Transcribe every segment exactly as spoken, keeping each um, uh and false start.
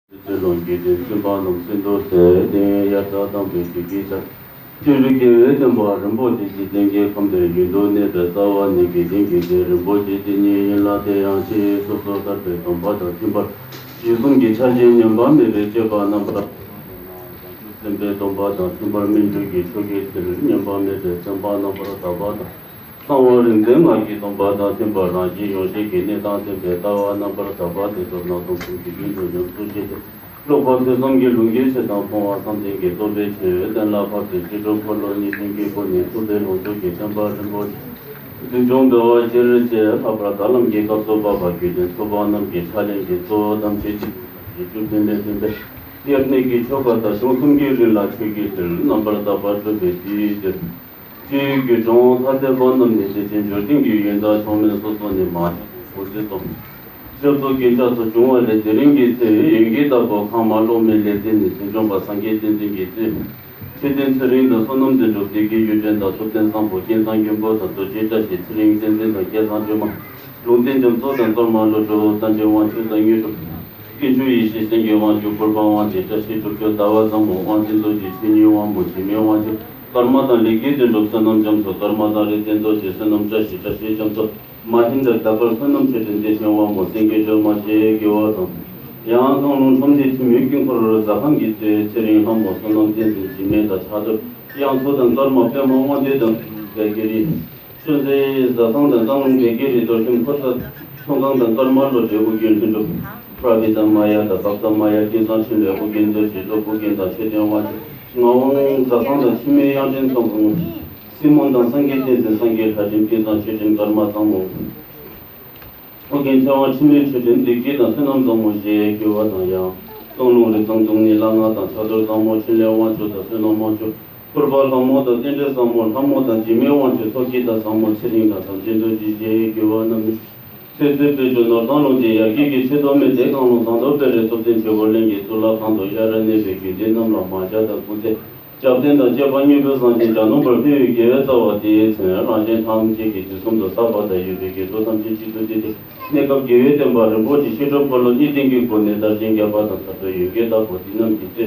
ཚུལ་ལོངས་ཀྱི་དོན་བཙུན་པ་རྣམས་སྲིད་མདོ་ཟེར་ཏེ་ཡར་ལྟ་དང་པོའི་དུས་ཀྱི་ཆར། སྤྱིར་དགེ་བའི་བསྟན་པ་རིན་པོ་ཆེ་འཇིག་རྟེན་གྱི་ཁམས་འདིར་རྒྱུན་དུ་གནས་པའི་རྩ་བ་ནས་དགེ་ལྡན་གྱི་སྡེ་རིན་པོ་ཆེ་དེ་ཉིད་ཡིན་ལ། དེ་ཡང་ཕྱིས་སོ་སོར་ཐར་པའི་སྡོམ་པ་དང་མཐུན་པར་གཞི་གསུམ་གྱི་ཆ་ཤས་ཉམས་པ་མེད་པའི་སྤྱོད་པ་རྣམ་པར་དག་པ་དང་། བྱང་ཆུབ་སེམས་དཔའི་སྡོམ་པ་དང་མཐུན་པར་སྨིན་གྲོལ་གྱི་ཆོས་ཀྱི་ཚུལ་ཉམས་པ་མེད་པའི་སེམས་དཔའ་རྣམ་པར་དག་པ་དང་། གསང་བ་རིག་འཛིན་སྔགས་ཀྱི་སྡོམ་པ་དང་མཐུན་པར་རང་བཞིན་ཡོངས་ཤེས་ཀྱི་གནས་དང་ལྡན་པའི་ལྟ་བ་རྣམ་པར་དག་པ་དེ་ཚོ་རྣམ་གསུམ་གྱི་རྒྱུན་དུ་ཉམས་སུ་བཞེས་ཏེ། ཀློག་པ་ཐོས་བསམ་གྱི་ལུས་འགེལ་ཆེ་དང་མཐོང་བ་བསམ་གཏན་གྱི་རྟོགས་པའི་ཆོས་གཏན་ལ་ཕབ་སྟེ་ཕྱི་སྒྲུབ་འཁོར་ལོ་གཉིས་ལྡན་གྱི་སྒོ་ནས་ཐུབ་པའི་ལོངས་སྤྱོད་ཀྱི་བསྟན་པ་རིན་པོ་ཆེ་འཛིན་སྐྱོང་འབད་བར་ཕྱིར་ཅེས་ལྷག་པར་ད་ལམ་གྱི་སྐབས་སུ་བབ་པ་དགེ་ལྡན་ཚོགས་པ་རྣམས་ཀྱི་ཕྱག་ལེན་གྱི་གཙོ་བོ་དམ་ཆོས་ཀྱི་རྗེས་འཇུག་དོན་ལས་བསྟན་པའི་དབྱར་གནས་ཀྱི་ཆོ་ག་དང་ཞག་གསུམ་གྱི་རིང་ལ་ཆོས་ཀྱི་ཚུལ་རྣམ་པར་དག་པར་སྒྲུབ་པའི་དུས་དེར། སྤྱིའི་རྒྱུད་གྲོང་ཐ་དད་པ་རྣམས་ནི་དེ་བཞིན་འབྱོར་ལྡན་གྱི་ཡོན་བདག་མཆོག་དམན་སོ་སོ་ནས་མ་ཐོན་གོང་ཚེ་སོགས་ཞབས་ཏོག་གི་ཆས་སུ་བྱུང་བ་ལས། དེ་རིང་གི་ཚེ་ཡོན་གྱི་བདག་པོ་ཁང་མ་གློག་མེ་ལེགས་མཛེས་ནས་ཞིང་སྐྱོང་པ་སངས་རྒྱས་བསྟན་འཛིན་གྱིས་གཙོས་མཆོད་རྟེན་ཚེ་རིང་དང་བསོད་ནམས་དོན་གྲུབ་བདེ་སྐྱིད་གཡུ་སྒྲོན་དང་ཐུབ་བསྟན་བཟང་པོ་སྐལ་བཟང་མགོན་པོ་དང་རྡོ་རྗེ་བཀྲ་ཤིས་ཚེ་རིང་བསྟན་འཛིན་དང་སྐལ་བཟང་སྒྲོལ་མ་ལུང་བསྟན་རྒྱ་མཚོ་དང་གཏོར་མ་ཀླུ་སྒྲུབ་རྟ་མགྲིན་དབང་ཕྱུག་དང་དངོས་གྲུབ། དཀོན་མཆོག་ཡེ་ཤེས་སེང་གེ་དབང་ཕྱུག་ཕུར་པ་དབང་ཆེན་བཀྲ་ཤིས་སྒྲུབ་མཆོག་ཟླ་བ་བཟང་མོ་དབང་འཛིན་རྡོ་རྗེ་ཆོས་ཉིད་དབང་པོ་འཇིགས་མེད་དབང་ཕྱུག་ཀརྨ་དང་ལེགས་བརྒྱའི་དོན་གྲུབ་བསོད་ནམས་རྒྱ་མཚོ། ཀརྨ་དང་རིག་བརྟན་རྡོ་རྗེ་བསོད་ནམས་བཀྲ་ཤིས་བཀྲ་ཤིས་རྒྱ་མཚོ། མ་ཧིན་དྲ་ཟླ་དཀར་བསོད་ནམས་ཆོས་སྒྲོན་བདེ་ཆེན་དབང་པོ་སེང་གེ་སྒྲོལ་མ་ཞེས་བགྱི་བ་དང་། ཡང་སྟག་ལུང་ཁྲོམ་སྡེའི་ཁྲིམས་ཡོད་དཀྱིལ་འཁོར་རུ་ཟ་ཁང་གི་གཙོས་ཚེ་རིང་ལྷ་མོ་བསོད་ནམས་བསྟན་འཛིན་འཇིགས་མེད་དང་ཕྱག་རྡོར་དབྱངས་མཚོ་དང་ཀརྨ་པདྨ་དབང་འདུས་དང་བདེ་སྐྱིད་རི། ཆོས་མཛད་ཟ་ཁང་དང་སྟག་ལུང་བདེ་སྐྱིད་རི་རྡོ་ཁྱིམ་ཁོ་ཚ་ཚོང་ཁང་དང་ཀརྨ་བློ་གྲོས་ཨུ་རྒྱན་ལྷུན་གྲུབ། པྲ་བི་ཏ་མ་ཡ་དང་བབ་ཏ་མ་ཡ་སྐལ་བཟང་འཕྲིན་ལས་ཨུ་རྒྱན་རྡོ་རྗེ་སློབ་ཨུ་རྒྱན་དང་མཆོད་རྟེན་དབང་ཆེན་ངག་དབང་ཟ་ཁང་དང་འཆི་མེད་དབྱངས་ཅན་ཚོང་ཁང་། སྲིང་མོ་དང་སངས་རྒྱས་བསྟན་འཛིན་སངས་རྒྱས་ལྷ་འདྲེ་སྐལ་བཟང་མཆོད་སྤྲིན་ཀརྨ་བཟང་མོ། ཨོ་རྒྱན་ཚེ་དབང་འཆི་མེད་མཆོད་སྤྲིན་བདེ་སྐྱིད་དང་བསོད་ནམས་བཟང་མོ་ཞེས་བགྱི་བ་དང་། ཡང་སྟོང་ལུང་རི་གཙང་འཛུགས་ནི་ལྷ་ང་དང་ཕྱག་རྡོར་བཟང་མོ་འཕྲིན་ལས་དབང་ཕྱུག་དང་བསོད་ནམས་དབང་ཕྱུག་ཕུར་པ་ལྷ་མོ་དང་རྟེན་འབྲེལ་བཟང་མོ་ལྷ་མོ་དང་འཇིགས་མེད་དབང་ཕྱུག་ཚོགས་སྐྱིད་དང་བཟང་མོ་ཚེ་རིང་དང་དམ་ཅན་རྡོ་རྗེ་ཞེས་བགྱི་བ་རྣམས་ནི། ཚེ་བཙུན་དཔལ་འབྱོར་ནོར་བཟང་ལུང་བསྟན་ཡར་རྒྱས་ཀྱི་ཆེད་དུ་སྨིན་ཏེ་གངས་ལུང་ཟངས་མདོག་དཔལ་རི་ཐུབ་བསྟན་ཆོས་འཁོར་གླིང་གི་གཙུག་ལག་ཁང་དུ་ཡར་གནས་པའི་དགེ་འདུན་རྣམས་ལ་མ་ཇ་དང་སྐུ་ཚེ། སྐྱབས་རྟེན་དང་བཅས་པ་དངོས་པོའི་བཟང་ཞིང་གྱ་ནོམ་པར་སྤེལ་བའི་དགེ་བའི་རྩ་བ་དེའི་མཚོན་རང་གཞན་ཐམས་ཅད་ཀྱི་དུས་གསུམ་དུ་བསགས་པ་དང་ཡོད་པའི་དགེ་ཚོགས་ཐམས་ཅད་གཅིག་ཏུ་བསྡུས་ཏེ་གནས་སྐབས་དགེ་བའི་བསྟན་པ་རིན་པོ་ཆེ་ཤེས་རབ་འཁོར་ལོ་གཉིས་ལྡན་གྱི་སྒོ་ནས་དར་ཞིང་རྒྱས་པ་དང་། མཐར་ཐུག་ཡོན་གྱི་བདག་པོ་འདི་རྣམས་ཀྱི་ཚེ་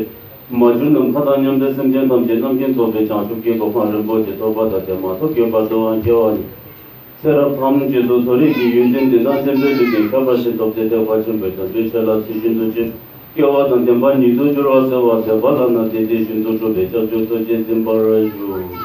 མ་གྱུར་ནམ་མཁའ་དང་མཉམ་པའི་སེམས་ཅན་ཐམས་ཅད་རྣམ་མཁྱེན་རྫོགས་པའི་བྱང་ཆུབ་ཀྱི་གོ་འཕང་རིན་པོ་ཆེ་ཐོབ་པ་དང་། དེ་མ་ཐོབ་ཀྱི་བར་དུའང་སྐྱེ་བ་ནི། ཚེ་རབས་ཐམས་ཅད་དུ་མཐོ་རིས་ཀྱི་ཡོན་ཏན་ལྡན་དང་བརྟན་པོའི་ལུས་རྟེན་ཁྱད་པར་ཅན་ཐོབ་སྟེ་ཐེག་པ་ཆེན་པོའི་དམ་ཆོས་ཆོས་ལ་ཚུལ་བཞིན་དུ་སྤྱོད། སྐྱེ་བ་དང་བདེན་པ་ཉིད་དུ་འགྱུར་བ་སྩོལ་བར་མཛད་པ་ལ་ནི་དེ་དེ་བཞིན་དུ་སྒྲུབ་པའི་སྐྱབས་བཅོལ་ཐུགས་རྗེས་འཛིན་པར་ཞུ།